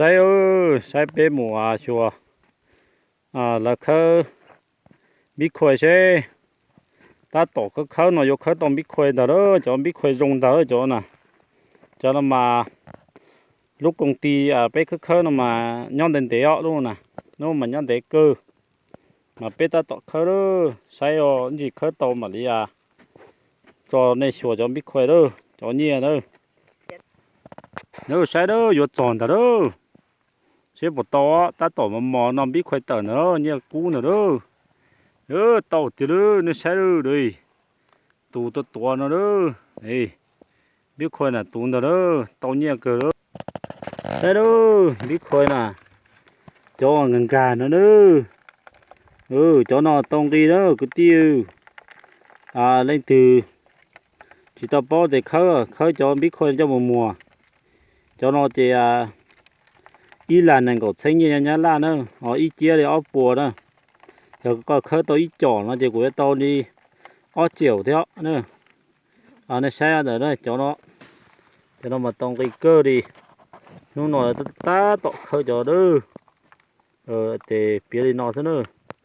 Saib, saib peb mus xyuas lawv khawb npib khuaij seb. Tab tom khawb khawb no yuav khawb tau npib khuaij ntag lawm, cov npib khuaij zoo ntag lawm cov na. Cov no mas lub koom ti peb khawb khawb no mas nyob ntev ntev os lub na, lub mas nyob ntev kawg. Mas peb tab tom khawb lawm, saib ntsis khawb tau mam li tso nej xyuas cov npib khuaij lawm, cov nyiaj lawm. Saib lawm, yuav txog ntag lawm. Seb puas tau, tab tom mos mos no npib khuaij tawm ntag lawm, nyiaj kub ntag lawm. Tau tiag lawm, nej saib lawm, tus tuav tuav no lawm. Npib khuaij na tus ntag lawm, tau nyiaj kawg lawm. Saib lawm, npib khuaij na, cov nkag nkag no lawm. Cov no tau nqi na kwv tij. Leej twg tsis tau paub tes khawb, khawb cov npib khuaij coj mus muag. Cov no ces ib las nees nkaum txheeb nyiaj nyab laj na, ib ciab li ob puas na. Yog koj khawb tau ib com no ces kuv yuav tau li ob triệu thiab na. Nej saib ntawm cov no, cov no mas tau nqi kawg li. Hnub no tab tom khawb cov lawm, ces piav li no xwb na.